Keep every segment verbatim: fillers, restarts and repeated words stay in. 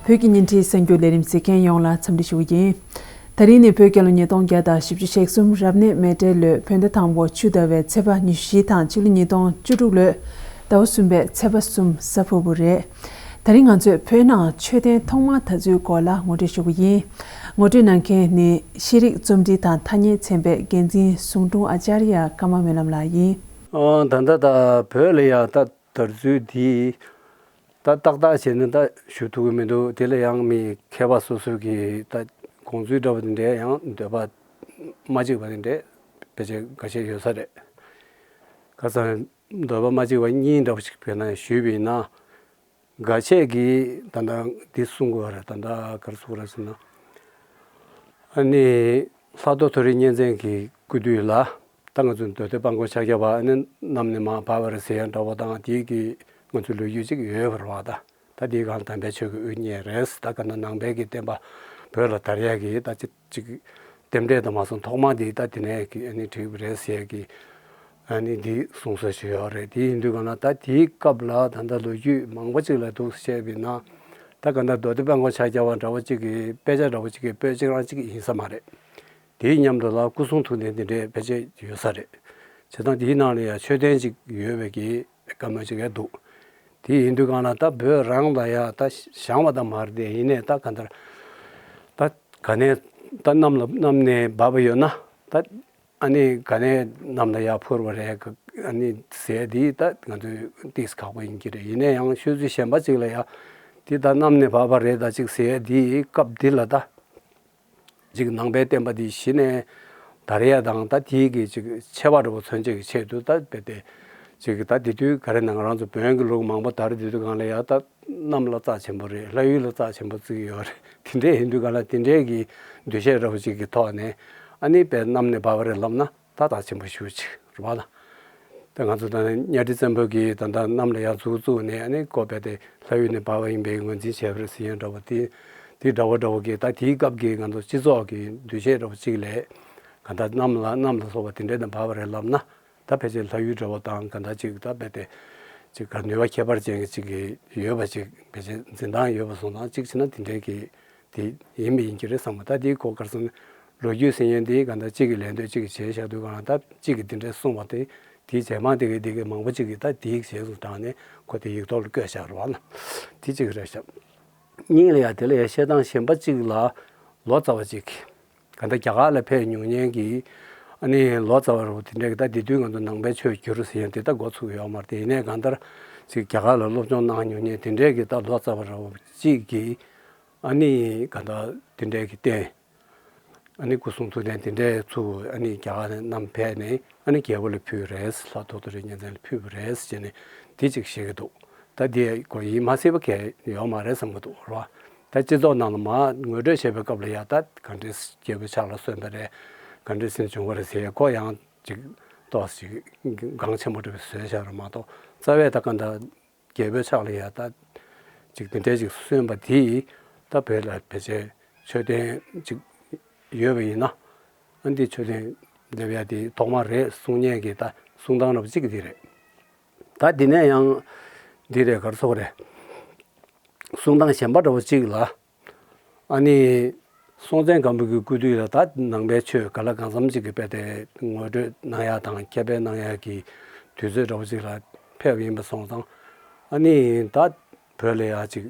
བོད་ཀྱི་བརྙན་འཕྲིན་གསར་འགྱུར་ལས་རིམ་གཟིགས་མཁན་ཡོངས་ལ་འཚམས་འདྲི་ཞུ་གི་ཡིན། ད་རིང་ནི་བོད་རྒྱལ་ལོ་ཉིས་སྟོང་བརྒྱ་དང་བཞི་བཅུ་ཞེ་གསུམ་རབ་གནས་མེ་སྤྲེལ་ལོའི་བོད་ཟླ་དང་པོ་ཆུ་ཟླ་བའི་ཚེས་པ་ཉི་ཤུ་བཞི་དང་ཕྱི་ལོ་ཉིས་སྟོང་བཅུ་དྲུག་ལོའི་ཟླ་བ་གསུམ་པའི་ཚེས་པ་གསུམ་གཟའ་ཕུར་བུ་རེད། ད་རིང་ང་ཚོས་བོད་ནང་མཆོད་རྟེན་ཐོག་མ་དར་ཚུལ་སྐོར་ལ་ངོ་སྤྲོད་ཞུ་གི་ཡིན། ངོ་སྤྲོད་གནང་མཁན་ནི་ཤེས་རིག་རྩོམ་སྒྲིག་དང་ཐ་སྙད་ཚན་པའི་འགན་འཛིན་ཟུང་དྲུང་ཨ་ཅར་ཡ་ཀརྨ་སྨོན་ལམ་ལགས་ཡིན། ཨོ། ད་ལྟ་ད་བོད་ལ་ཡ་ད་དར་ཚུལ་འདི་ད་ཏག་ཏག་བྱས་ནས་ད་ཞུ་ཐུབ་ཀྱི་མི་འདུག་དེ་ལ་ཡང་མི་མཁས་པ་སོ་སོ་གི་ད་དགོངས་ཚུལ་འདྲ་བ་དེ་འདྲའི་ཡང་འདོད་པ་མ་གཅིག་པ་དེ་འདྲའི་ཕལ་ཆེར་འགའ་ཤས་ཡོད་ས་རེད། ཁ་སང་འདོད་པ་མ་གཅིག་པ་གཉིས་འདྲ་བ་ཞིག་བྱས་ན་ཞུས་པ་ཡིན་ན། འགའ་ཤས་ཀྱིས་ད་ལྟ་འདི་གསུང་དགོས་པ་རེད། ད་ལྟ་ག་རེ་གསུང་དགོས་རེད་ཟེར་ན། ཨ་ནི་ལྷག་རྡོར་མཐོ་རིས་གཉན་བཙན་གྱི་སྐུ་དུས་ལ་ད་ང་ཚོ་མདོ་སྟོད་དཔལ་མགོན་ཕྱག་བརྒྱ་པ་ཨ་ནི་གནམ་ནས་མར་བབས་པ་རེད་ཟེར་ཡ་འདྲ་བོ་དང་དེའི་གི་ང་ཚོའི་ལོ་རྒྱུས་ཅིག་ཡོད་པ་རེད་བ། ད་ད་དེའི་སྒང་དམ་པའི་ཆོས་ཀྱི་དབུ་བརྙེས་རེད། ད་ག་ན་ནང་པའི་གི་བསྟན་པ་བོད་ལ་དར་ཡ་གི་ད་ཅི་ཅིག་རྟེན་འབྲེལ་དུ་མ་སོང་ཐོག་མ་འདི་ད་དེ་ནས་ཀྱི་ཨ་ནི་བྲིས་པ་རེད་ཟེར་གི་ཨ་ནི་འདི་གསུང་སྲོལ་ཞིག་ཡོད་རེད། དེ་ཡིན་དུས་གང་ལ་ད་དེའི་སྐབས་ལ་ད་ལྟ་ལོ་རྒྱུས་མང་པོ་ཅིག་ལ་འདུག་བཤད་པ་ཡིན་ན། ད་གང་ལྟར་མདོ་སྟོད་དཔལ་མགོན་ཕྱག་བརྒྱ་པ་འདྲ་བོ་ཅིག་གི་དཔེ་ཆ་འདྲ་བོ་ཅིག་གི་པོད་གཅིག་རང་གཅིག་ཡིན་ས་མ་རེད། དེའི་མཉམ་དུ་ལ་སྐུ་གསུང་ཐུགས་རྟེན་དེ་འདྲའི་ཕལ་ཆེར་ཡོད་ས་རེད། བྱས་ཙང་དེའི་ནང་ལ་ཡང་མཆོད་རྟེན་ཅིག་ཡོད་པའི་གི་བཀའ་མོལ་ཅིག་ཡང་འདུག་དེ་ཡིན་དུས་གང་ལ་ད་བོད་རང་ལ་ཡང་ད་བཞེངས་པ་དང་མ་རེད་དེ་ཡིན་ནའི་ད་གང་ལྟར་ད་ག་ནས་ད་གནམ་ལ་གནམ་ནས་བབས་པ་ཡོད་ན་ད་ཨ་ནི་ག་ནས་གནམ་ལ་ཡར་འཕུར་བ་རེད། ཨ་ནི་ཟེར་དེ་ད་ང་ཚོས་ཏིས་ཁག་པོ་ཡིན་གྱི་རེད། ཡིན་ནའི་ཡང་ཤོད་ཚུལ་གཞན་པ་ཅིག་ལ་ཡང་དེ་ད་གནམ་ནས་བབས་པ་རེད་ད་ཅིག་ཟེར་དེ་སྐབས་འདི་ལ་ད། ཅིག་ནང་པའི་བསྟན་པ་འདི་གཞི་ནས་དར་ཡ་དང་ད་དེའི་གི་ཅིག་ཆེ་བ་འདྲ་པོ་མཚོན་བྱེད་ཀྱི་ཆེད་དུ་ད་དཔེ་དེ་ཅིག་ད་དེ་དུས་ག་རེ་ན་ང་རང་ཚོ་བོན་གྱི་ལུགས་མང་པོ་དར་དེ་དུས་གང་ལ་ཡ་ད་གནམ་ལ་རྩ་ཆེན་པོ་རེད། ལྷ་ཡུལ་ལ་རྩ་ཆེན་པོ་བརྩི་གི་ཡོད་རེད། དེ་འདྲས་ཡིན་དུས་གང་ལ་དེ་འདྲས་ཀྱི་འདུ་ཤེས་འདྲ་པོ་ཅིག་གི་ཐོག་ནས་ཨ་ནི་དཔེ་གནམ་ནས་བབས་པ་རེད་ལབ་ན། ད་ད་ཆེན་པོ་ཞུ་ཅིག་རེད་བ་ལ། ད་ང་ཚོ་ད་གཉའ་ཁྲི་བཙན་པོ་གིས་ད་ལྟ་གནམ་ལ་ཡར་མཛུབ་བཙུགས་ནས་ཨ་ནི་ཀོ་བེ་དེ་ལྷ་ཡུལ་ནས་བབས་པ་ཡིན་པའི་ངོས་འཛིན་བྱས་པ་རེད་ཟེར་ཡ་འདྲ་བོ་དེ་དེ་འདྲ་བོ་འདྲ་བོ་གིས་ད་དེའི་སྐབས་ཀྱི་ང་ཚོ་སྤྱི་ཚོགས་ཀྱི་འདུ་ཤེས་འདྲ་བོ་གཅིག་ལས་ག་ད་གནམ་ལ་གནམ་ལ་སོགས་པ་དེ་འདྲས་ནས་བབས་པ་རེད་ལབ་ན། ད་ཕལ་ཆེར་ལྷ་ཡུལ་འདྲ་བོ་དང་ག་ད་ཅིག་ད་རྦད་དེ་ཅིག་ག་ནུས་པ་ཁྱད་པར་ཅན་གྱི་ཅིག་གི་ཡོད་པ་ཅིག་ཕལ་ཆེར་འཛིན་སྟངས་ཡོད་པ་སོང་ཙང་ཅིག་བྱས་ན་དེ་འདྲས་ཀྱི། དེ་ཡིན་མི་ཡིན་གྱི་རེད་བསམ་པ། ད་དེའི་སྐོར་ག་རེ་ཟེར་ན་ལོ་རྒྱུས་ཟེར་མཁན་དེ་ག་འདྲ་གཅིག་གི་ལན་འདོད་གཅིག་གིས་བྱས་བཞག་དུས་གང་ལ་ད་གཅིག་གིས་དེ་འདྲ་གསུངས་པ་དེ་དེའི་རྗེས་མ་དེ་གི་དེ་གི་མང་པོ་གཅིག་གིས་ད་དེའི་རྗེས་སུ་འབྲངས་ནས་ཁོ་དེ་ཡིག་ཐོག་ལ་བཀོད་བཞག་རེད་བ་ལ། དེ་གཅིག་རེད་བཞག་གཉིས་ལ་ཡ་དེ་ལ་ཡ་བཤད་སྟངས་གཞན་པ་གཅིག་ལ་ལོ་ཙཱ་བ་གཅིག་གིས་ག་འདྲ་རྒྱ་གར་ལ་ཕེབས་མྱོང་མཁན་གྱི་ཨ་ནི་ལོ་ཙཱ་བ་རེད་བ། དེ་འདྲ་གི་ད་དེ་དུས་ང་ཚོ་ནང་པའི་ཆོས་བསྒྱུར་ཟེར་ཡང་དེ་ད་འགོ་ཚུགས་ཡོད་མ་རེད། དེ་ཡིན་ནའི་གང་ལྟར་ཅིག་རྒྱ་གར་ལ་སློབ་སྦྱོང་གནང་མྱོང་མཁན་དེ་འདྲས་ཀྱི་ད་ལོ་ཙཱ་བ་རེད་བ་གཅིག་གིས། ཨ་ནི་ག་ད་དེ་འདྲའི་གི་རྟེན། ཨ་ནི་སྐུ་གསུང་ཐུགས་རྟེན་དེ་འདྲའི་ཚུར་ཨ་ནི་རྒྱ་གར་ནས་བསྣམས་ཕེབས་ནས་ཨ་ནི་རྒྱལ་པོ་ལ་ཕུལ་རེད། ལྷག་རྡོར་མཐོ་རིས་གཉན་བཙན་ལ་ཕུལ་བ་རེད་ཟེར་ནས་དེ་གཅིག་བཤད་ཀྱི་འདུག་ད་དེ་གོ་ཡིན་མ་སྲིད་པ་གལ་ཡོད་མ་རེད་བསམ་གྱི་འདུག་རེད་བ། ད་སྤྱི་ཚོགས་ནང་ལ་མར་ངོ་སྤྲོད་བྱེད་པའི་སྐབས་ལ་ཡ་ད་ག་འདྲས་རྒྱལ་པོའི་ཕྱག་ལ་སོན་པ་རེད། ག་འདྲས་ཟེར་བྱུང་བ་རེད་ཟེར་ཡ་ཁོ་ཡང་ཅིག་ཏོག་ཙམ་ཅིག་འགངས་ཆེན་པོ་འདྲ་བོ་བཟོས་བཞག་རེད་མ་གཏོགས་རྩ་བའི་ད་ག་འདྲ། རྒྱལ་པོའི་ཕྱག་ལ་ཡ་ད་ཅིག་དེ་འདྲའི་ཅིག་གསོན་པ་དེ་ད་བོད་ལ་ཕལ་ཆེར་མཆོད་རྟེན་ཅིག་ཡོད་པ་ཡིན་ན་ཨ་འདི་མཆོད་རྟེན་འདེབས་ཡ་དེ་ཐོག་མ་རེད་གསུང་མཁན་གྱི་ད་གསུང་སྟངས་རབ་གཅིག་དེ་རེད། ད་འདི་ནས་ཡང་འདི་རེད་ག་རེ་ཟེར་དགོས་རེད། གསུང་སྟངས་གཞན་པ་འདྲ་བོ་གཅིག་ལ། ཨ་ནི། སྲོང་བཙན་སྒམ་པོ་གི་སྐུ་དུས་ལ་ད་ནང་པའི་ཆོས་ག་ལ་གང་འཚམ་ཅིག་གི་དཔེ་དེ་ངོ་སྤྲོད་གནང་ཡ་དང་ཁྱབ་སྤེལ་གནང་ཡ་གི་དུས་ཚོད་འདྲ་བོ་ཅིག་ལ་ཕེབས་ཡིན་པ་སོང་ཙང་། ཨ་ནི་ད་བོད་ལ་ཡ་ཅིག་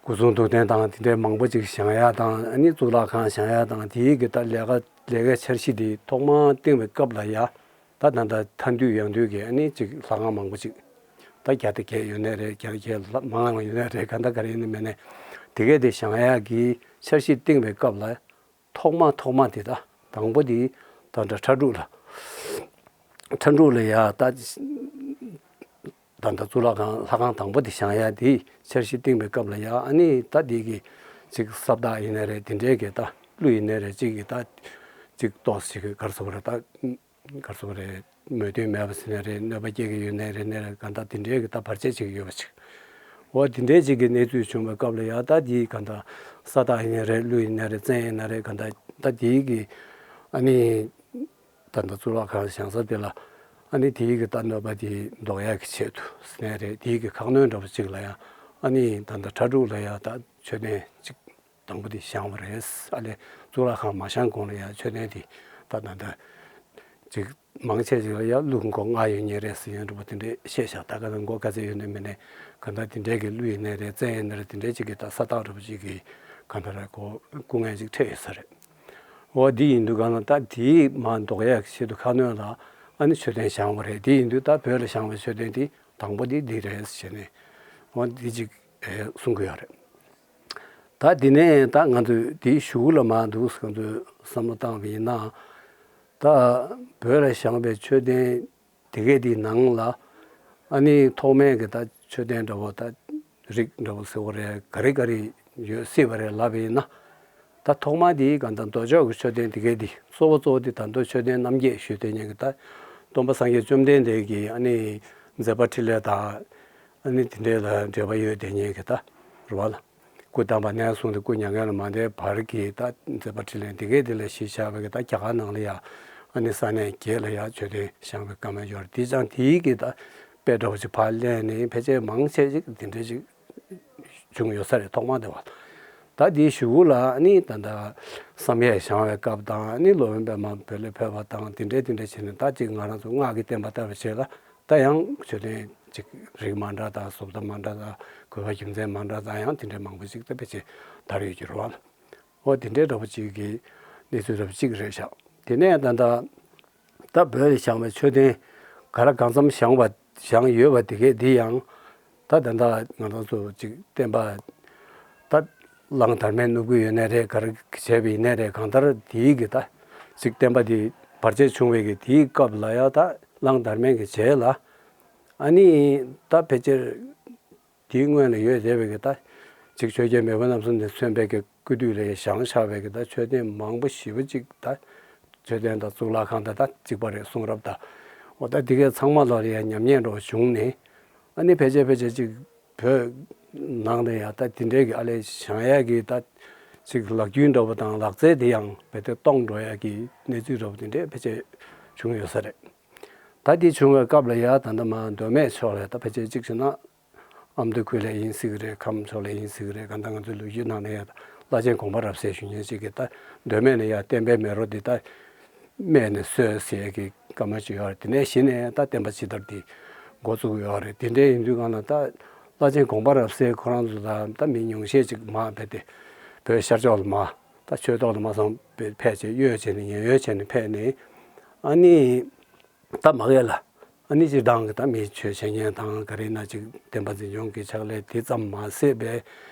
སྐུ་གསུང་ཐུགས་རྟེན་དང་དེ་འདྲའི་མང་པོ་ཅིག་བཞེངས་ཡ་དང་ཨ་ནི་གཙུག་ལག་ཁང་བཞེངས་ཡ་དང་དེའི་གི་ད་ལས་ཀ་ལས་ཀའི་འཆར་གཞི་དེ་ཐོག་མར་བཏིང་བའི་སྐབས་ལ་ཡ། ད་ད་ལྟ་མཐའ་འདུལ་ཡང་འདུལ་གྱི་ཨ་ནི་ཅིག་ལྷ་ཁང་མང་པོ་ཅིག་ད་བརྒྱ་དང་བརྒྱད་ཡོད་ནའི་རེད། བརྒྱ་དང་བརྒྱད་ལྷག་མང་བ་ཡོད་ནའི་རེད། ག་འདྲ་ག་རེ་ཡིན་ནའི་མིན་ནའི་དེ་གས་དེ་བཞེངས་ཡག་གི་འཆར་གཞི་བཏིང་བའི་སྐབས་ལ་ཐོག་མ་ཐོག་མ་དེ་ད་དང་པོ་དེ་ད་ལྟ་ཁྲ་འབྲུག་ལ་ཁྲ་འབྲུག་ལ་ཡ་ད་ད་ལྟ་གཙུག་ལག་ཁང་ལྷ་ཁང་དང་པོ་དེ་བཞེངས་ཡག་དེ་འཆར་གཞི་བཏིང་བའི་སྐབས་ལ་ཡ་ཨ་ནི་ད་དེ་གི་ཅིག་ས་བདག་ཡིན་ནའི་རེད། དེ་འདྲའི་གི་ད་ཀླུ་ཡིན་ནའི་རེད། ཅིག་གི་ད་ཅིག་ཏོག་ཙམ་ཅིག་གི་ག་རེ་ཟེར་དགོས་རེད། ད། ག་རེ་ཟེར་དགོས་རེད། མོས་མཐུན་མེད་པ་ཟེར་ནའི་རེད། གནོད་པ་སྐྱེལ་གྱི་ཡོད་ནའི་རེད། ནའི་རེད། ག་འདྲ་དེ་འདྲའི་གི་ད་བར་ཆད་ཅིག་ཡོད་པ་ཅིག་འོ་དེ་འདྲའི་ཅིག་གི་གནས་ཚུལ་བྱུང་བའི་སྐབས་ལ་ཡ་ད་དེའི་ག་འདྲ་ས་བདག་ཡིན་ནའི་རེད། ཀླུ་ཡིན་ནའི་རེད། བཙན་ཡིན་ནའི་རེད། ག་འདྲ་ད་དེའི་གི་ཨ་ནི་ད་ལྟ་གཙུག་ལག་ཁང་བཞེངས་ས་དེ་ལ་ཨ་ནི་དེའི་གི་ད་གནོད་པ་དེ་ཟློག་ཡག་གི་ཆེད་དུ་ཟེར་ནའི་རེད། དེའི་གི་ཁ་གནོན་འདྲ་པོ་ཅིག་ལ་ཡང་ ཨ་ནི་ད་ལྟ་ཁྲ་འབྲུག་ལ་ཡང་ད་མཆོད་རྟེན་གཅིག་དང་པོ་དེ་བཞེངས་པ་རེད། ཨ་ལས་གཙུག་ལག་ཁང་མ་བཞེངས་གོང་ལ་ཡང་མཆོད་རྟེན་དེ་ད་ད་ལྟ་ཅིག་མང་ཆེ་ཅིག་ལ་ཡང་ཀླུ་མགོ་ལྔ་ཡོད་ངེས་རེད་ཟེར་ཡོང་འདྲ་པོ་དེ་འདྲས་བཤད་བཞག་ད་ག་ད་མགོ་ག་ཚད་ཡོད་ནས་མེད་ནས་ག་ད་དེ་འདྲས་ཀྱི་ཀླུ་ཡིན་ནའི་རེད། བཙན་ཡིན་ནའི་རེད། དེ་འདྲས་ཅིག་གི་ད་ས་རྟགས་འདྲ་པོ་ཅིག་གི་ག་ད་ར་གོ་སྐུ་ངལ་ཅིག་འཕྲད་ཡོད་ས་རེད། འོ་འདི་ཡིན་དུས་ག་ན་ད་དེའི་མ་འདོགས་ཡག་ཆེད་དུ་ཁ་སྣོན་ལ་ཨ་ནི་མཆོད་རྟེན་བཞེངས་པ་རེད། དེ་ཡིན་དུས་ད་བོད་ལ་བཞེངས་པའི་མཆོད་རྟེན་དེ་དང་པོ་དེ་འདི་རེད་ཟེར་ནས་འོ་འདི་ཅིག་གསུང་གི་ཡོད་རེད། ད་འདི་ནས་ད་ང་ཚོས་དེའི་གཞུག་ལ་མ་འདུག་ང་ཚོས་བསམ་བློ་བཏང་བ་ཡིན་ན། ད་བོད་ལ་བཞེངས་པའི་མཆོད་རྟེན་དེ་གའི་དེའི་ནང་ལ་ཨ་ནི་ཐོག་མའི་གི་ད་མཆོད་རྟེན་འདྲ་བོ་ད་རིགས་འདྲ་བོ་ཟེར་བ་རེད། ག་རེ་ག་རེ་ཡོད་སྲིད་པ་རེད་ལབ་པ་ཡིན་ན། ད་ཐོག་མ་དེའི་གང་ལྟར་མདོ་ཕྱོགས་ཀྱི་མཆོད་རྟེན་དེ་གའི་དེ་གཙོ་བོ་གཙོ་བོ་དེ་ད་མདོ་མཆོད་རྟེན་རྣམ་བརྒྱད་ཞུས་དེ་ཉིད་ཀྱི་ད་སྟོན་པ་སངས་རྒྱས་བཅོམ་ལྡན་འདས་ཀྱི་ཨ་ནི་མཛད་པ་འཕྲིན་ལས་དང་ཨ་ནི་དེ་འདྲའི་ལ་འབྲེལ་བ་ཡོད་དེ་ཉིད་ཀྱི་ད་རུ་བ་ལ། སྐུ་བལྟམས་པ་ནས་བཟུང་སྟེ་སྐུ་མྱ་ངན་ལས་མ་འདས་བར་གྱི་ད་མཛད་པ་འཕྲིན་ལས་འདི་གའི་འདི་ལ་གཞི་བཞག་པའི་གི་ད་རྒྱ་གར་ནང་ལ་ཡང་ཨ་ནི་ས་གནས་བརྒྱད་ལ་ཡང་མཆོད་རྟེན་བཞེངས་པའི་བཀའ་མོལ་ཡོད་རེད། དེ་ཙང་དེའི་གི་ད་དཔེ་འདྲ་བོ་ཅིག་ཕར་ལེན་ནས་ཕལ་ཆེར་མང་ཆེ་ཅིག་འདི་འདྲའི་ཅིག་བྱུང་ཡོད་ས་རེད། ཐོག་མ་དེ་བ་ད་དེའི་གཞུག་གུ་ལ་ཨ་ནི་ད་ད་བསམ་ཡས་བཞེངས་པའི་སྐབས་དང་ཨ་ནི་སློབ་དཔོན་པདྨ་བོད་ལ་ཕེབས་པ་དང་དེ་འདྲའི་དེ་འདྲའི་བྱས་ནས་ད་ཅིག་ང་རང་ཚོ་སྔགས་ཀྱི་བསྟན་པ་ལྟ་བུ་བྱས་ལ། ད་ཡང་མཆོད་རྟེན་གཅིག་རིགས་མ་འདྲ་དང་བཟོ་ལྟ་མ་འདྲ་དང་དགོས་པ་རྒྱུ་མཚན་མ་འདྲ་དང་ཡང་དེ་འདྲའི་མང་པོ་ཅིག་ད་ཕལ་ཆེར་དར་ཡོད་ཀྱི་རེད་བ། འོ་དེ་འདྲའི་འདྲ་པོ་ཅིག་གི་གནས་ཚུལ་འདྲ་པོ་ཅིག་རེད་ཤག་དེ་ནས་ད་ལྟ་ད་བོད་ལ་བཞེངས་པའི་མཆོད་རྟེན་ག་ལ་གང་འཚམ་བཞེངས་པ་བཞེངས་ཡོད་པ་དེ་གས་འདི་ཡང་ད་ད་ལྟ་ང་རང་ཚོ་ཅིག་བསྟན་པ་ད་གླང་དར་མས་བསྣུབས་ཀྱི་ཡོད་ནའི་རེད། ག་རེ་བྱས་པ་ཡིན་ནའི་རེད། གང་ལྟར་དེའི་གི་ད་ཅིག་བསྟན་པ་དེ་བར་ཆད་བྱུང་བའི་གི་དེའི་སྐབས་ལ་ཡང་ད་གླང་དར་མས་གི་རྗེས་ལ་ཨ་ནི་ད་ཕལ་ཆེར་དེའི་སྔོན་ལ་ཡོད་བསྡད་པའི་གི་ད་ཅིག་ཆོས་རྒྱལ་མེས་དབོན་རྣམ་གསུམ་ནས་མཚོན་པའི་གི་སྐུ་དུས་ལ་བཞེངས་བཞག་པའི་གི་ད་མཆོད་རྟེན་མང་པོ་ཞེ་པོ་ཅིག་ད་མཆོད་རྟེན་དང་གཙུག་ལག་ཁང་དང་ད་གཅིག་པ་རེད། གསུང་རབ་དང་འོ་ད་དེ་གའི་ཚང་མ་ལ་ཡང་ཉམས་ཉེས་འགྲོ་བྱུང་ནས་ཨ་ནི་ཕལ་ཆེར་ཕལ་ཆེར་ཅིག་བོད་ནང་ལ་ཡང་ད་དེ་འདྲའི་གི་ཨ་ལས་བཞེངས་ཡག་གི་ད་ཅིག་ལག་རྒྱུན་འདྲ་པོ་དང་ལག་རྩལ་དེ་ཡང་རྦད་དེ་སྟོངས་འགྲོ་ཡག་གི་གནས་ཚུལ་འདྲ་པོ་དེ་འདྲའི་ཕལ་ཆེར་བྱུང་ཡོད་ས་རེད། ད་དེ་བྱུང་བའི་སྐབས་ལ་ཡང་ད་ལྟ་མ་མདོ་སྨད་ཕྱོགས་ལ་ད་ཕལ་ཆེར་གཅིག་བྱས་ན་ཨ་མདོ་ཁུལ་ལ་ཡིན་སྲིད་གི་རེད། ཁམས་ཕྱོགས་ལ་ཡིན་སྲིད་གི་རེད། གང་ལྟར་ང་ཚོའི་ལོ་རྒྱུས་ནང་ལ་ཡང་བླ་ཆེན་དགོངས་པ་རབ་གསལ་ཞུ་མཁན་ཅིག་གིས་ད་མདོ་སྨད་ནས་ཡང་བསྟན་པའི་མེ་རོ་འདི་ད་སྨད་ནས་གསོས་ཟེར་གི་བཀའ་མོལ་ཅིག་ཡོད་རེད། དེ་ནས་གཞི་ནས་ད་བསྟན་པ་ཕྱི་དར་འདི་འགོ་བཙུགས་ཡོད་རེད། དེ་འདྲའི་ཡིན་དུས་གང་ལ་ད་བླ་ཆེན་དགོངས་པ་རབ་གསལ་ཁོ་རང་ཚོ་ད་ད་མི་ཉུང་ཤས་ཅིག་མར་ཕེབས་ཏེ་བོད་ཤར་ཕྱོགས་ལ་མར་ད་ཆོས་ཐོག་ལ་མ་སོང་ཕེབས་བྱས་གཡོལ་བྱས་ནས་ཉེན་གཡོལ་བྱས་ནས་ཕེབས་ནས་ཨ་ནི། ད་མ་གི་ལ། ཨ་ནི་སྤྱིར་བཏང་གི་ད་མི་ཆོས་བྱེད་མཁན་དང་ག་རེ་ན་ཅིག་བསྟན་པ་འཛིན་སྐྱོང་གི་ཕྱག་ལས་དེ་ཙམ་མ་ཟད་པའི་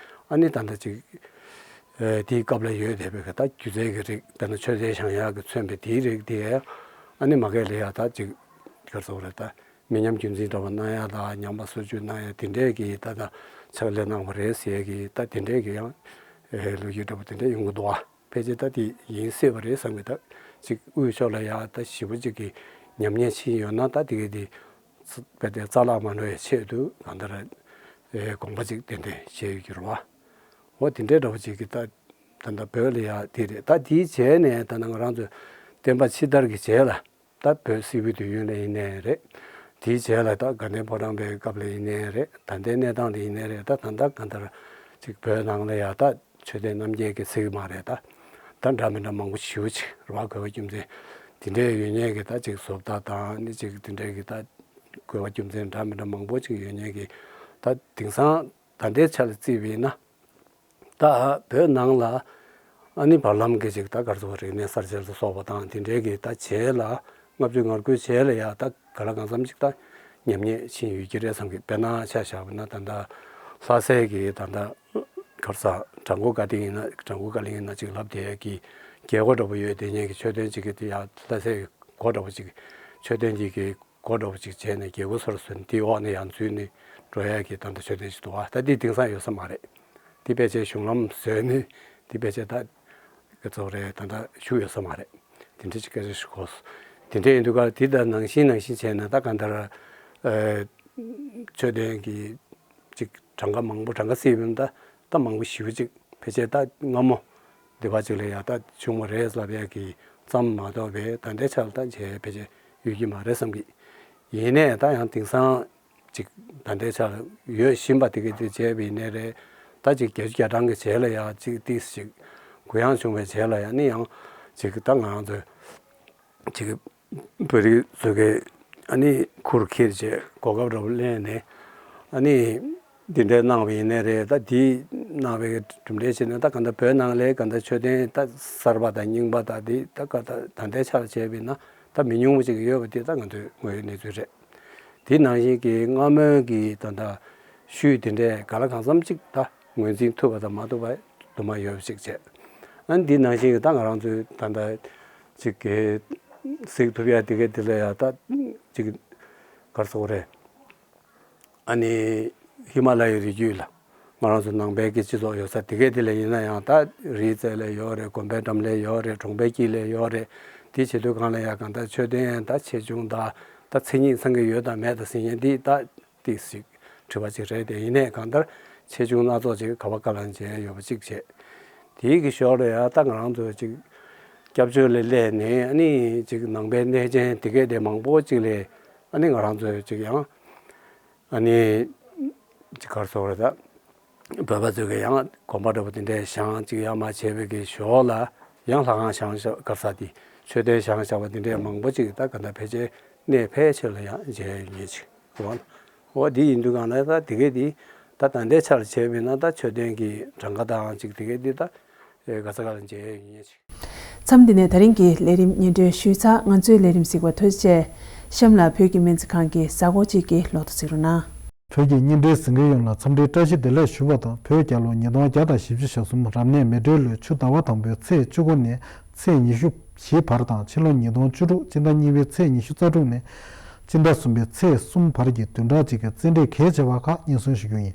ཨ་ནི་ད་ལྟ་ཅིག་ཨེ་དེའི་སྐབས་ལ་ཡོད་བསྡད་པའི་གི་ད་སྒྱུ་རྩལ་གྱི་རིགས་དཔེར་ན་མཆོད་རྫས་བཞེངས་ཡག་གི་མཚོན་པའི་དེའི་རིགས་དེ་ཨ་ནི་མ་གི་ལ་ཡ་ད་ཅིག་ག་རེ་ཟེར་དགོས་རེད། ད་མི་ཉམས་རྒྱུན་འཛིན་འདྲ་བ་གནང་ཡག་དང་ཉམས་པ་སོར་ཆུད་གནང་ཡག་དེ་འདྲས་ཀྱི་ད་ད་ཕྱག་ལས་གནང་བ་རེད་ཟེར་ཡག་གི་ད་དེ་འདྲས་ཀྱི་ཡང་ཨེ་ལོ་རྒྱུས་འདྲ་བ་དེ་འདྲས་ཡོང་གི་འདུག་ཨ། ཕལ་ཆེར་ད་དེ་ཡིན་སྲིད་པ་རེད་བསམ་གི། ད་ཅིག་དབུས་ཕྱོགས་ལ་ཡ་ད་ཞེ་པོ་ཅིག་གི་ཉམས་ཉེས་ཕྱིན་ཡོད་ན་ད་དེ་གི་དེ་རྦད་དེ་རྩ་བརླག་མ་འགྲོ་བའི་ཆེད་དུ་གང་ལྟར་ཨེ་དགོངས་པ་ཅིག་ཏན་ཏན་བཞེས་ཡོད་ཀྱི་རེད་བ། འོ་དེ་འདྲའི་འདྲ་བོ་ཅིག་གི་ད་ད་ལྟ་བོད་ལ་ཡ་དེ་རེད། ད་དེའི་རྗེས་ནས་ད་ནང་རང་ཚོ་བསྟན་པ་ཕྱི་དར་གྱི་རྗེས་ལ། ད་བོད་སིལ་བུའི་དུས་ཡུན་ལ་ཡིན་ནའི་རེད། དེའི་རྗེས་ལ་ད་དགའ་ལྡན་ཕོ་བྲང་པའི་སྐབས་ལ་ཡིན་ནའི་རེད། ད་ལྟའི་གནས་སྟངས་ལ་ཡིན་ནའི་རེད། ད་ད་ལྟ་གང་ལྟར་ཅིག་བོད་ནང་ལ་ཡ་ད་མཆོད་རྟེན་རྣམ་རྒྱལ་གྱི་ཚིག་མ་རེད། ད་ད་འདྲ་མི་འདྲ་མང་པོ་ཞེ་པོ་ཅིག་རེད་བ། དགོས་པ་རྒྱུ་མཚན་དེ་འདྲའི་ཡོད་མཁན་གྱི་ད་ཅིག་བཟོ་ལྟ་དང་ནི་ཅིག་དེ་འདྲའི་གི་ད་དགོས་པ་རྒྱུ་མཚན་འདྲ་མི་འདྲ་མང་པོ་ཅིག་ཡོད་མཁན་གྱི་ད་དེང་སང་ད་ལྟའི་ཆ་ལ་བརྩིས་པ་ཡིན་ན། ད་བོད་ནང་ལ་ཨ་ནི་བར་ལམ་གྱི་ཅིག་ད་ག་རེ་ཟེར་དགོས་རེད། རིག་གནས་གསར་བརྗེ་ལ་སོགས་པ་དང་དེ་འདྲའི་གི་ད་རྗེས་ལ་ལྔ་བཅུ་ང་དགུའི་རྗེས་ལ་ཡ་ད་ག་ལ་གང་འཚམ་ཅིག་ད་ཉམས་ཉེས་ཕྱིན་ཡོད་ཀྱི་རེད་བསམ་གི། དཔེར་ན་ཆ་བཞག་པ་ན་ད་ལྟ་ལྷ་སའི་གི་ད་ལྟ་ག་རེ་ཟེར་བྲག་འགོ་དགའ་ལྡིང་ཡིན་ན་བྲག་འགོ་དགའ་གླིང་ཡིན་ན་ཅིག་ལབ་བསྡད་ཡ་གི་རྒྱལ་སྒོ་འདྲ་པོ་ཡོད་དེ་ཉིད་ཀྱི་མཆོད་རྟེན་ཅིག་གི་དེ་ཡ་ལྷ་སའི་གི་སྒོ་འདྲ་པོ་ཅིག་མཆོད་རྟེན་གྱི་གི་སྒོ་འདྲ་པོ་ཅིག་བྱས་ནས་རྒྱལ་སྒོ་སོར་སོན་དེའི་འོག་ནས་ཡང་འཛུལ་ནས་འགྲོ་ཡ་གི་ད་ལྟ་མཆོད་རྟེན་ཞིག་འདུག་བ། ད་འདི་དེང་སང་ཡོད་ས་མ་རེད། འདི་ཕལ་ཆེར་གཞུང་ལམ་བཟོས་ནས་འདི་ཕལ་ཆེར་ད་ག་ཚོད་རེད། ད་ལྟ་བཞུགས་ཡོད་ས་མ་རེད། དེ་འདྲ་ཅིག་སྐད་ཆ་ཞིག་གོ། དེ་འདྲ་ཡིན་དུས་ཀ་འདི་ད་ནང་བཞིན་ནང་བཞིན་བྱས་ན་ད་ག་འདྲ་ཨ་མཆོད་རྟེན་གྱི་ཅིག་གྲངས་ཀ་མང་པོ་གྲངས་ཀ་བརྩིས་པ་ཡིན་ད་ད་མང་པོ་ཞེ་པོ་ཅིག་ཕལ་ཆེར་ད་སྔ་མོ་འདི་བ་ཅིག་ལ་ཡ་ད་བྱུང་བ་རེད་ལབ་ཡ་གི་ཙམ་མ་གཏོགས་པའི་ད་ལྟའི་ཆར་ད་བྱས་ཕལ་ཆེར་ཡོད་ཀྱི་མ་རེད་བསམ་གི། ཡིན་ནའི་ད་ཡང་དེང་སང་ ཅིག་ད་ལྟའི་ཆར་ཡོད་བཞིན་པ་དེ་གས་དེ་བྱས་པ་ཡིན་ནའི་རེད། ད་ཅིག་བརྒྱད་ཅུ་གྱ་གྲངས་ཀྱི་རྗེས་ལ་ཡང་ཅིག་ཏིས་ཅིག་གུ་ཡངས་བྱུང་བའི་རྗེས་ལ་ཡང་ནི་ཡང་ཅིག་ད་ང་རང་ཚོས་ཅིག་བོད་རིགས་ཚོ་གས་ཨ་ནི་ཁུར་ཁྱེར་བྱས་གོ་སྐབས་འདྲ་པོ་ལེན་ནས་ཨ་ནི་འདི་འདྲའི་གནང་བ་ཡིན་ནའི་རེད། ད་འདི་གནང་བའི་གྲུབ་འབྲས་བྱས་ན་ད་ག་འདྲ་བོད་ནང་ལ་ག་འདྲ་མཆོད་རྟེན་ད་གསར་པ་དང་རྙིང་པ་དང་འདི་ད་ག་ད་ད་ལྟའི་ཆར་བྱས་པ་ཡིན་ན་ད་མི་ཉུང་བ་ཅིག་ཡོད་པ་འདི་ད་ང་ཚོའི་ངོས་ཀྱི་གནས་ཚུལ་རེད། དེ་ནང་བཞིན་གྱི་སྔ་མོའི་གི་ད་ལྟ་ཤུལ་དེ་འདྲས་ག་ལ་གང་འཚམ་ཅིག་ད་ངོས་འཛིན་ཐུབ་པ་དང་མ་ཐུབ་པ་དུ་མ་ཡོད་པ་ཅིག་བྱས། ཨ་ནི་དེ་ནང་བཞིན་གྱི་ད་ང་རང་ཚོའི་ད་ལྟ་ཅིག་གི་གཟིགས་ཐུབ་ཡ་དེ་གས་དེ་ལ་ཡ་ད་ཅིག་གར་སོགས་རེད། ཨ་ནི་ཧི་མ་ལ་ཡའི་རི་རྒྱུད་ལ་ང་རང་ཚོ་ནང་པའི་གི་སྤྱི་ཚོགས་ཡོད་ས་དེ་གས་དེ་ལ་ཡིན་ན་ཡང་ད་རིའི་རྩེ་ལ་ཡོད་རེད། དགོན་པའི་འགྲམ་ལ་ཡོད་རེད། གྲོང་པའི་དཀྱིལ་ལ་ཡོད་རེད། དེ་བྱེད་དུས་གང་ལ་ཡ་གང་ལྟར་མཆོད་རྟེན་ད་ཆེ་ཆུང་ད་ད་མཚན་ཉིད་ཚང་གི་ཡོད་དང་མེད་དང་ཟེར་མཁན་འདི་ད་ཏིག་ཞིག་དྲི་བ་ཅིག་རེད་དེ། ཡིན་ནའི་གང་ལྟར་ཆེ་ཆུང་སྣ་ཚོགས་ཅིག་ག་བ་ག་ལ་མཇལ་ཡོད་པ་ཅིག་བྱས། དེའི་གི་ཞོར་ལ་ཡ་ད་ང་རང་ཚོ་ཅིག་སྐྱབས་བཅོལ་ལ་སླེབས་ནས་ཨ་ནི་ཅིག་ནང་པའི་གནས་ཆེན་དེ་གས་དེ་མང་པོ་ཅིག་ལ་ཨ་ནི་ང་རང་ཚོ་ཅིག་ཡང་ཨ་ནི་ཅིག་གར་སོང་རེད། ད་བོད་པ་ཚོས་གི་ཡང་དགོན་པ་འདྲ་པོ་དེ་འདྲའི་བཞེངས་ཅིག་ཡར་མར་བྱས་པའི་གི་ཞོར་ལ་ཡང་ལྷ་ཁང་བཞེངས་བཞག་ག་ས་དེ་མཆོད་རྟེན་བཞེངས་བཞག་པ་དེ་འདྲའི་མང་པོ་ཅིག་ད་ག་འདྲ་ཕལ་ཆེར་གནས་ཕལ་ཆེར་ལ་ཡང་མཇལ་ཡོད་ངེས་ཅིག་འོ་འདི་ཡིན་དུས་གང་ལ་ད་དེ་གས་དེ་ད་ད་ལྟའི་ཆར་བྱས་པས་ན་ད་མཆོད་རྟེན་གྱི་གྲངས་ཀ་དང་ཅིག་དེ་གས་དེ་ད་ག་ས་ག་ལ་མཇལ་ཡོད་ངེས་ཅིག་མཚམས་འདི་ནས་ད་རིང་གི་ལས་རིམ་སྙན་སྒྲོན་ཞུས་ཚར། ང་ཚོའི་ལས་རིམ་གཟིགས་པ་ཐུགས་རྗེ་ཆེ། གཤམ་ལ་བོད་ཀྱི་སྨན་རྩིས་ཁང་གི་གཟའ་འཁོར་གཅིག་གི་ལོ་ཐོ་གཟིགས་རོགས་གནང་། བོད་ཀྱི་གཉེན་འབྲེལ་གཟིགས་མཁན་ཡོངས་ལ་འཚམས་འདྲིའི་བཀྲ་ཤིས་བདེ་ལེགས་ཞུ་བ་དང་། བོད་རྒྱལ་ལོ་ཉིས་སྟོང་བརྒྱ་དང་བཞི་བཅུ་ཞེ་གསུམ་རབ་གནས་མེ་སྤྲེལ་ལོའི་ཆུ་ཟླ་བ་དང་པོའི་ཚེས་བཅུ་དགུ་ནས་ཚེས་ཉི་ཤུ་བཞི་བར་དང་། ཕྱི་ལོ་ཉིས་སྟོང་བཅུ་དྲུག་སྤྱི་ཟླ་གཉིས་པའི་ཚེས་ཉི་ཤུ་རྩ་དྲུག་ནས་སྤྱི་ཟླ་གསུམ་པའི་ཚེས་གསུམ་བར་གྱི་བདུན་ཕྲག་གཅིག་གི་རྩེད་འགྲན་གལ་ཆེ་བ་ཁག་སྙན་སེང་ཞུ་རྒྱུ་ཡིན།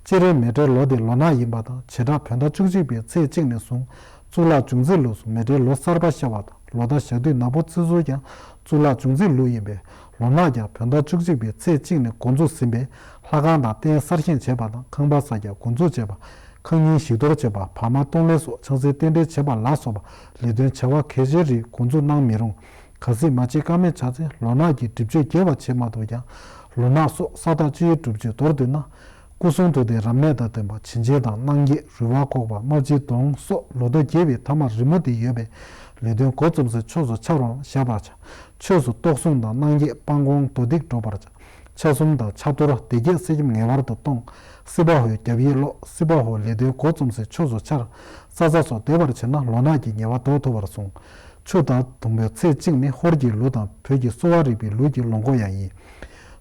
སྤྱིར་མེ་སྤྲེལ་ལོ་དེ་ལོ་ནག་ཡིན་པ་དང་། བྱེ་བྲག་བོད་ཟླ་བཅུ་གཅིག་པའི་ཚེས་གཅིག་ནས་བཟུང་གཙུག་ལག་འབྱུང་རྩིས་ལུགས་སུ་མེ་སྤྲེལ་ལོ་གསར་པ་ཤར་བ་དང་། ལོ་ཟླ་ཞག་དུས་ནག་པོ་བརྩི་ཚུལ་ཀྱང་གཙུག་ལག་འབྱུང་རྩིས་ལུགས་ཡིན་པས། ལོ་ནག་ཀྱང་བོད་ཟླ་བཅུ་གཅིག་པའི་ཚེས་གཅིག་ནས་འགོ་འཛུགས་ཟིན་པས། ལྷ་ཁང་དང་རྟེན་གསར་བཞེངས་བྱེད་པ་དང་། ཁང་པ་གསར་རྒྱག་འགོ་འཛུགས་བྱེད་པ། ཁང་རྙིང་བཤིག་གཏོར་བྱེད་པ། བར་མ་གཏོང་ལེན་སོགས་ཆང་སའི་རྟེན་འབྲེལ་བྱེད་པ་ལ་སོགས་པ་ལས་དོན་བྱ་བ་གལ་ཆེའི་རིགས་འགོ་འཛུགས་གནང་མི་རུང་། གལ་སྲིད་མ་བྱེད་ཀ་མེད་ཆགས་ཚེ་ལོ་ནག་གི་སྒྲིབ་གཅོད་རྒྱས་པ་བྱེད་མ་ཐུབ་ཀྱང་། ལོ་ནག་སོགས་ས་བདག་སྤྱི་བོའི་སྒྲུབ་མཆོད་མདོར་བསྡུས་ན། སྐུ་གསུང་ཐུགས་ལྡན་རབ་གནས་དང་ལྡན་པ་བྱིན་ཅན་དང་། གནང་བརྒྱད་རུས་པ་འགོག་པ་རྨ་བྱའི་མདོངས་སོགས་ལོ་ཐོ་རྒྱས་པའི་ཐ་མ་རི་མོ་དེ་ཡོད་པས། ལས་དོན་འགོ་རྩོམ་སའི་ཕྱོགས་སུ་ཆ་རུའང་བཞག་པར་བྱ། ཆོས་སུ་གཏོགས་གསུམ་དང་། གནང་བརྒྱད་སྤང་གོང་མདོ་སྡིག་འགྲུབ་པར་བྱ། ཆ་གསུམ་དང་ཕྱག་རྡོར་སྡེ་བརྒྱད་གསེར་སྐྱེམས་ངེས་པར་དུ་གཏོང་། སྲིད་པ་པོའི་རྒྱབ་ཡིག་ཀློག། སྲིད་པ་པོ་ལས་དོན་འགོ་རྩོམ་སའི་ཕྱོགས་སུ་ཆར། ས་ཚ་སོགས་བསྡད་པར་བྱས་ན་ལོ་ནག་གི་ཉེས་པ་ཟློག་ཐུབ་པར་གསུངས། ཆུ་ཟླ་དང་པོའི་ཚེས་གཅིག་ནི་ཧོར་གྱི་ལོ་དང་བོད་ཀྱི་གསོ་བ་རིག་པའི་ལུགས་ཀྱི་ལོ་འགོ་ཡང་ཡིན།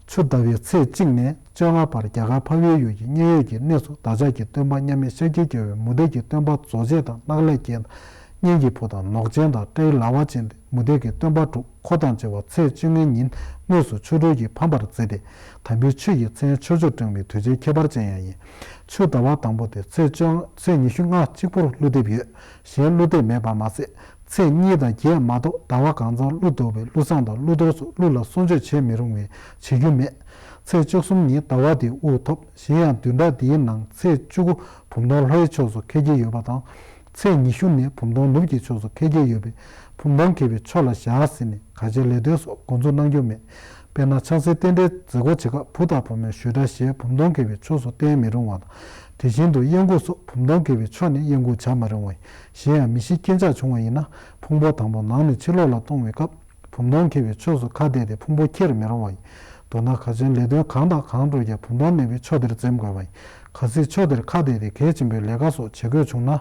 ཆུ་ཟླ་བའི་ཚེས་གཅིག་ནས་བཅོ་ལྔ་བར་རྒྱ་གར་འཕགས་པའི་ཡུལ་གྱི་མཉན་ཡོད་ཀྱི་གནས་སུ་བདག་ཅག་གི་སྟོན་པ་མཉམ་མེད་ཤཱཀྱའི་རྒྱལ་པོས་མུ་སྟེགས་ཀྱི་སྟོན་པ་རྫོགས་བྱེད་དང་གནག་ལས་རྒྱལ་དང་གཉན་གྱི་བུ་དང་ནོག་ཅན་དང་སྤྲེའུ་ལ་བ་ཅན་ཏེ་མུ་སྟེགས་ཀྱི་སྟོན་པ་དྲུག་འཁོར་དང་བཅས་པ་ཚེས་བཅོ་ལྔའི་ཉིན་དངོས་སུ་ཆོ་འཕྲུལ་གྱིས་ཕམ་པར་མཛད་དེ། དམ་པའི་ཆོས་ཀྱི་མཚན་ཆོས་མཆོག་སྤྲིང་བའི་དུས་ཆེན་ཁྱད་པར་ཅན་ཡང་ཡིན། ཆུ་ཟླ་བ་དང་པོ་དེ་ཚེས་བཅོ་ཚེས་ཉི་ཤུ་ལྔ་གཅིག་པུར་ཀླུ་འདེབས་ཡོད། གཞན་ཀླུ་འདེབས་མེད་པ་མ་ཟད། ཚེས་གཉིས་དང་བརྒྱད་མ་གཏོགས་ཟླ་བ་གང་ཚང་ཀླུ་འདེབས་པས་ཀླུ་བསངས་དང་ཀླུ་གཏོར་སོགས་ཀླུ་ལ་གསོལ་མཆོད་བྱེད་མི་རུང་བས་བྱེད་རྒྱུ་མེད། ཚེས་བཅུ་གསུམ་ཉིན་ཟླ་བ་དེ་དབུགས་ཐོབ། གཞན་ཡང་བདུན་ཕྲག་འདིའི་ནང་ཚེས་བཅུ་དགུ་བུམ་སྟོང་ལྷོའི་ཕྱོགས་སུ་འཁེལ་གྱི་ཡོད་པ་དང་། ཚེས་ཉི་ཤུ་ནི་བུམ་སྟོང་ནུབ་ཀྱི་ཕྱོགས་སུ་འཁེལ་གྱི་ཡོད་པས། བུམ་སྟོང་འཁེལ་བའི་ཕྱོགས་ལ་བཞག་ཟིན་ནས་གལ་ཆེའི་ལས་དོན་སོགས་འགོ་འཛུགས་གནང་རྒྱུ་མེད། དཔེར་ན་ཆང་སའི་རྟེན་འབྲེལ་མཛད་སྒོ་བྱེད་སྐབས་བུ་དང་བུ་མོའི་ཞུ་དག་ཞེས་བུམ་སྟོང་འཁེལ་བའི་ཕྱོགས་སུ་བསྟན་མི་རུང་བ་དང་། དེ་བཞིན་དུ་གཡས་འགུགས་སོགས་བུམ་སྟོང་འཁེལ་བའི་ཕྱོགས་ནས་གཡས་འགུགས་བྱ་མི་རུང་བ་ཡིན། གཞན་ཡང་མི་ཤི་རྐྱེན་ཆག་བྱུང་བ་ཡིན་ན་ཕུང་པོ་དང་པོ་ནང་ནས་ཕྱི་ལོགས་ལ་གཏོང་བའི་སྐབས་བུམ་སྟོང་འཁེལ་བའི་ཕྱོགས་སུ་ཁ་གཏད་དེ་ཕུང་པོ་འཁྱེར་མི་རུང་བ་ཡིན། མདོར་ན་གལ་ཆེའི་ལས་དོན་གང་དང་གང་འགྲོ་ཀྱང་བུམ་སྟོང་གནས་པའི་ཕྱོགས་དེར་འཛེམ་དགོས་པ་ཡིན། གལ་སྲིད་ཕྱོགས་དེར་ཁ་གཏད་དེ་གལ་ཆེན་པོའི་ལས་ཀ་སོགས་བྱེད་དགོས་བྱུང་ན།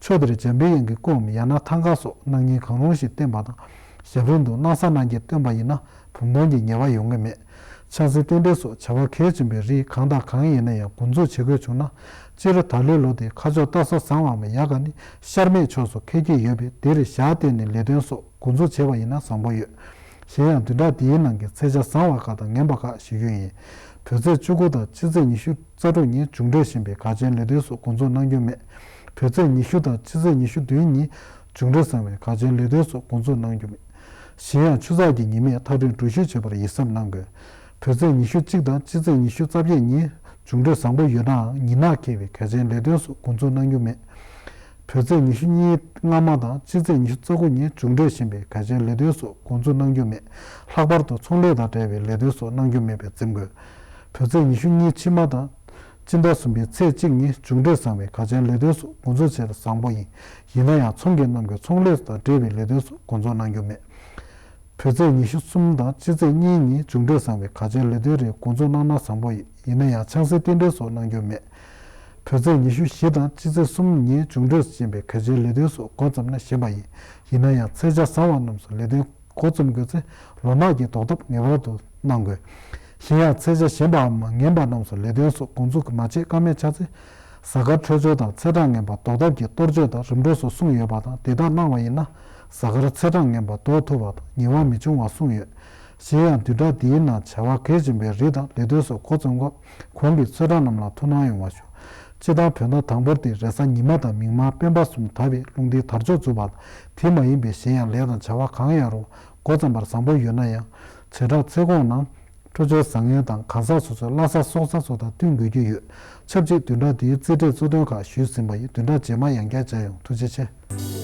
ཕྱོགས་དེར་འཇམ་པའི་དབྱངས་ཀྱི་སྐུའམ་ཡང་ན་ཐང་ཀ་སོགས་གནང་སྙིང་གང་རུང་ཞིག་བསྟན་པ་དང་། ཞབས་རིམ་དུ་སྣང་ས་སྣང་བརྒྱད་བཏོན་པ་ཡིན་ན་བུམ་སྟོང་གི་ཉེས་པ་ཡོང་གི་མེད། ཆང་སའི་རྟེན་འབྲེལ་སོགས་བྱ་བ་གལ་ཆེན་པོའི་རིགས་གང་དང་གང་ཡིན་ན་ཡང་འགོ་འཛུགས་བྱེད་དགོས་བྱུང་ན། སྤྱིར་ད་ལོའི་ལོ་དེ་ཁ་ཕྱོགས་སྟག་གཟའ་བཟང་བའམ་ཡ་ག་ནི་ཤར་མེད་ཕྱོགས་སུ་འཁེལ་གྱི་ཡོད་པས་དེར་ཞག་བལྟས་ནས་ལས་དོན་སོགས་འགོ་འཛུགས་བྱས་པ་ཡིན་ན་བཟང་པོ་ཡོད། གཞན་ཡང་བདུན་ཕྲག་འདིའི་ནང་གི་ཚེས་ཆ་བཟང་བ་ཁག་དང་ངན་པ་ཁག་ཞུ་རྒྱུ་ཡིན། བོད་ཚེས་བཅུ་དགུ་དང་ཕྱི་ཚེས་ཉི་ཤུ་རྩ་དྲུག་ཉིན་འབྱུང་འཕྲོད་ཞན་པས་གལ་ཆེན་ལས་དོན་སོགས་འགོ་འཛུགས་གནང་རྒྱུ་མེད། བོད་ཚེས་ཉི་ཤུ་དང་ཕྱི་ཚེས་ཉི་ཤུ་བདུན་ཉིན་འབྱུང་འཕྲོད་བཟང་བས་གལ་ཆེན་ལས་དོན་སོགས་འགོ་འཛུགས་གནང་རྒྱུ་མེད། གཞན་ཡང་ཆུ་ཚགས་ཀྱི་ཉི་མས་ཐག་འཕྲད་འགྲུལ་བཞུད་བྱེད་པར་ཡིད་སེམས་གནང་དགོས། བོད་ཚེས་ཉི་ཤུ་གཅིག་དང་ཕྱི་ཚེས་ཉི་ཤུ་རྩ་བརྒྱད་ཉིན་འབྱུང་འཕྲོད་བཟང་པོ་ཡོད་ནའང་ཉིན་ནག་འཁེལ་བས་གལ་ཆེན་ལས་དོན་སོགས་འགོ་འཛུགས་གནང་རྒྱུ་མེད། བོད་ཚེས་ཉི་ཤུ་གཉིས་སྔ་མ་དང་ཕྱི་ཚེས་ཉི་ཤུ་རྩ་དགུ་ཉིན་འབྱུང་འཕྲོད་ཞན་པས་གལ་ཆེན་ལས་དོན་སོགས་འགོ་འཛུགས་གནང་རྒྱུ་མེད། ལྷག་པར་དུ་ཚོང་ལས་དང་འབྲེལ་བའི་ལས་དོན་སོགས་གནང་རྒྱུ་མེད་པས་འཛེམ་དགོས། བོད་ཚེས་ཉི་ཤུ་གཉིས་ཕྱི་མ་དང་། སྤྱི་ཟླ་གསུམ་པའི་ཚེས་གཅིག་ཉིན་མཇུག་འབྲས་བཟང་བའི་གར་བྱའི་ལས་དོན་སོགས་འགོ་འཛུགས་བྱས་ཏེ་བཟང་པོ་ཡིན། ཡིན་ན་ཡང་ཚོང་གི་རྣམ་འགྱུར་ཚོང་ལས་དང་འབྲེལ་བའི་ལས་དོན་སོགས་འགོ་འཛུགས་གནང་རྒྱུ་མེད། བོད་ཚེས་ཉི་ཤུ་གསུམ་དང་སྤྱི་ཚེས་གཉིས་ཉིན་མཇུག་འབྲས་བཟང་བའི་གར་བྱའི་ལས་དོན་རིགས་འགོ་འཛུགས་གནང་ན་བཟང་པོ་ཡིན། ཡིན་ན་ཡང་ཆང་སའི་རྟེན་འབྲེལ་སོགས་གནང་རྒྱུ་མེད། བོད་ཚེས་ཉི་ཤུ་བཞི་དང་སྤྱི་ཚེས་གསུམ་ཉིན་མཇུག་འབྲས་སུ་ཕྱིན་པའི་གར་བྱའི་ལས་དོན་སོགས་འགོ་བརྩམས་ན་ཞན་པ་ཡིན། ཡིན་ན་ཡང་ཚེས་ཆ་བཟང་བ་རྣམས་སུ་ལས་དོན་འགོ་རྩོམ་དགོས་ཚེ་ལོ་ནག་གི་ཟློག་ཐབས་ངེས་པར་དུ་གནང་དགོས། གཞན་ཡང་ཚེས་ཆ་ཞན་པའམ་ངན་པ་རྣམས་སུ་ལས་དོན་སོགས་འགོ་འཛུགས་མ་བྱེད་ཀ་མེད་ཆགས་ཚེ། གཟའ་སྐར་འཕྲོད་སྦྱོར་དང་ཚེས་གྲངས་ངན་པ་ཟློག་ཐབས་ཀྱི་གཏོར་བཅོས་དང་རིམ་གྲོ་སོགས་གསུངས་ཡོད་པ་དང་དེ་དག་གནང་བ་ཡིན་ན་གཟའ་སྐར་ཚེས་གྲངས་ངན་པ་ཟློག་ཐུབ་པ་དང་ཉེས་པ་མི་འབྱུང་བ་གསུངས་ཡོད། གཞན་ཡང་བདུན་ཕྲག་འདིའི་ནང་བྱ་བ་གལ་ཆེན་པོའི་རིགས་དང་ལས་དོན་སོགས་འགོ་རྩོམ་སྐབས་གོང་གི་ཚོད་གྲངས་རྣམས་ལ་ཐུགས་སྣང་ཡོང་བ་ཞུ། སྤྱིར་བཏང་བོད་ཟླ་དང་པོར་ཏེ་རེས་གཟའ་ཉི་མ་དང་མིག་དམར་སྤེན་པ་གསུམ་དག་པའི་རླུང་ལྡིང་དར་ལྕོག་འཛུགས་པ་དང་དེ་མ་ཡིན་པའི་གཞན་ཡང་ལས་དང་བྱ་བ་གང་ཡང་རུང་འགོ་བརྩམས་པར་བཟང་པོ་ཡོད་ན་ཡང་བྱེ་བྲག་ཚེས་གོང་ནང་འཕྲོད་སྦྱོར་བཟང་ངན་དང་གང་ཟག་སོ་སོའི་བླ་གཟའ་སྲོག་གཟའ་སོགས་དང་བསྟུན་དགོས་ཀྱི་ཡོད། ཆབས་ཅིག་བདུན་ཕྲག་འདིའི་རྩིས་འབྲས་གཙོ་དོན་ཁག་ཞུས་ཟིན་པ་ཡིན། བདུན་ཕྲག་རྗེས་མ་ཡང་བསྐྱར་མཇལ་ཡོང་། ཐུགས་རྗེ་ཆེ།